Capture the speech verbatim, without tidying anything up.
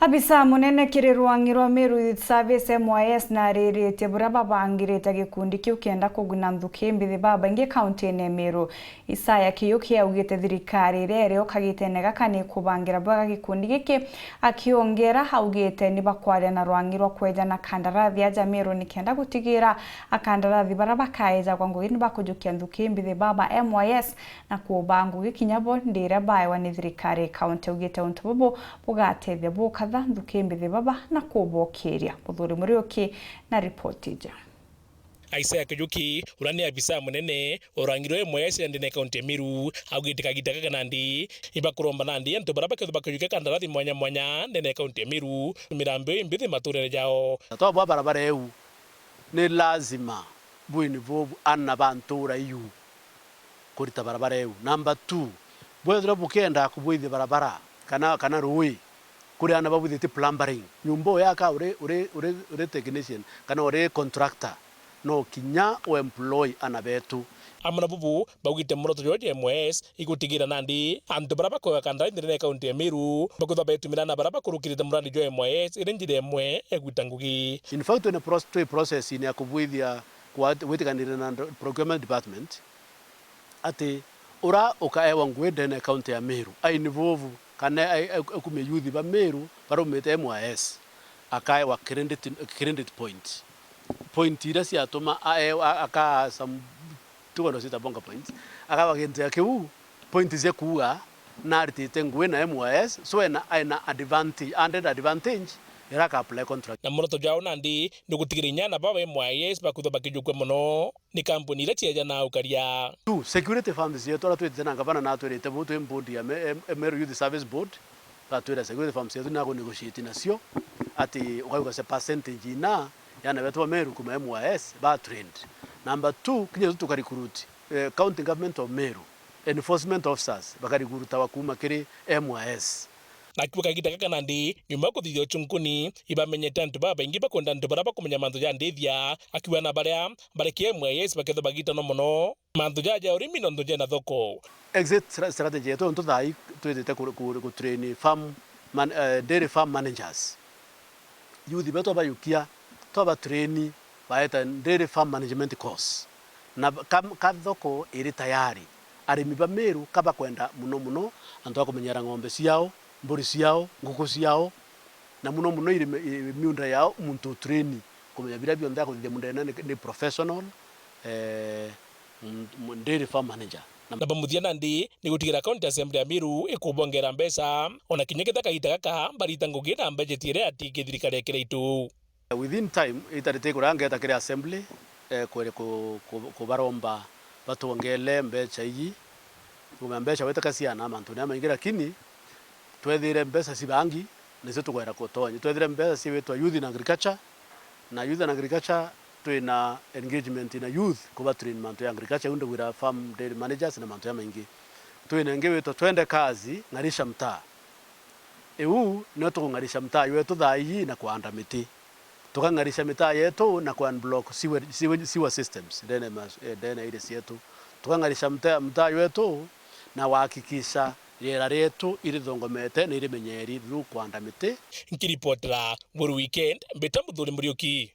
Abisa munene kiri rwang'i rwa Meru Youth Service, M Y S, nariritie buria babangirite gikundi kiu kenda kuguna nthuki mbithi babaingi kaunti-ini ya Meru. Isaya Kiyuki augite thirikari iria iri o kagitene gaka ni ikubangira bwega gikundi giki. Akiongera augite ni bakwaria na rwang'i rwa kweja na kandarathi aja Meru nikenda gutigira akandarathi baria bakaejagwa ngugi ni bakujukia nthuki mbithi baba M Y S na kuuba ngugi kinya bo ndiria baewa ni thirikari. Kaunti augite untu bubu bugatethia bukatha nthuki mbithi baba na kubokiria. Muthuri Muriuki na ripoti ija. Isaiah Kijuki, uria ni abisa munene urangirwe M Y S ndene kaunti ya Meru, augite kagita gaka nandi ibakuromba nandi antu baria bakethwa bakijukia kandarathi mwanya mwanya ndene kaunti ya Meru, mirambi imbithi maturene jao. Na twabwa barabara eu, ni lazima bwini bobu ana ba ntura iu kurita barabara eu. Number two, bwethirwa bukenda kubwithia barabara kana, kana rui, kuri ana babwithitie plumbering. Nyumba uyaka uri, uri, uri, uri technician kana uri contractor, no kinya u employ ana betu. Amwe na bubu baugite muroto jwa M Y S igutigira nandi antu baria bakoya kandarathi ndene ya kaunti ya Meru bakwithwa betumira na baria bakurukirite murandi jwa M Y S iri njira imwe egwita ngugi. In fact, twina pros-, twi process-ini ya kubwithia kwa-, gwitikanire na ndo-, procurement department, ati ura ukaewa ngugi ndene ya kaunti ya Meru, a involve kana a-, a-, akumie youth ba Meru barumite M Y S, akaewa credit, credit point. Point iria ciatuma aewa, a-, akaa some two hundred sita bonga points, akaewa gintu ya kiu, point cia kuuga naritite ngugi na M Y S, so ena, ena advantage, added advantage, iria aka apply contract. Na muroto jwao nandi ni gutigira inya na baba M Y S bakwithwa bakijukua mono ni kampuni iria cieja na ukaria. Tu, security firms cietu, aria twitite na ngavana natwirite buu twi board ya Me-, Em-, Meru Youth Service Board, batwira security firms cietu ni aku negotiate nacio, ati ukauga se percentage ina ya ana betu ba Meru kuma M Y S ba trained. Number two, kinya tu tuka recruit, eh, County Government of Meru, enforcement officers, baka recruitawa kuma kiri M Y S. Nakiuga kagita gaka nandi, nyuma ya kuthithia uchunkuni, ibamenyete antu babaingi bakwenda antu baria bakumenya mantu ja ndithia, akiuga na baria bari ki M Y S bakethwa bagitanwa mono mantu ja, ja urimi nontu jena thoko. Exit stra-, strategy yetu nontu thaa ii twitite ku, ku, ku train farm man-, eh, dairy farm managers. Youth betu twabaiukia, twaba train, baeta dairy farm management course. Na ba-, ka, ka thoko iri tayari. Arimi ba Meru ka bakwenda mono mono antu a kumenyera ng'ombe ciao, mburi ciao, nguku ciao, na mono mono irime-, i-, miunda yao, muntu u train kumenya biria bionthe akuthithia mundene ni, ni professional, eh, mm, mm, dairy farm manager. Na na ba muthia nandi ni gutigira County Assembly ya Meru ikubongera mbeca, ona kinya kethira kagita gaka barita ngugi na budget iria yati ki thirikari ya kiraitu. Within time, itarite kuria ngeta kiri assembly, eh, kwere ku-, ku-, kubaromba batwongele mbeca iji. Nguma mbeca weteka ciana mantu ni amaingi, lakini twethire mbeca ci bangi, nicio tukwenda kutonya. Twethire mbeca ciwitwa youth in agriculture, na youth in agriculture twina engagement na youth kuba train mantu ya agriculture, iu ndagwira farm dairy managers na mantu ya maingi. Twina ingi witwa Twende Kazi, Ng'arisha Mtaa. Iu nio tukung'arisha mtaa ywetu thaa ii na kuanda miti. Tukang'arisha mitaa yetu na ku unblock sewer, sewer, sewer systems ndene ma, eh, ndene area cietu. Tukang'arisha mta-, mtaa ywetu na kuhakikisha riera rietu irithongomete na irimenyeri through kuanda miti. Nkiripotera Weru Weekend, mbita Muthuri Muriuki.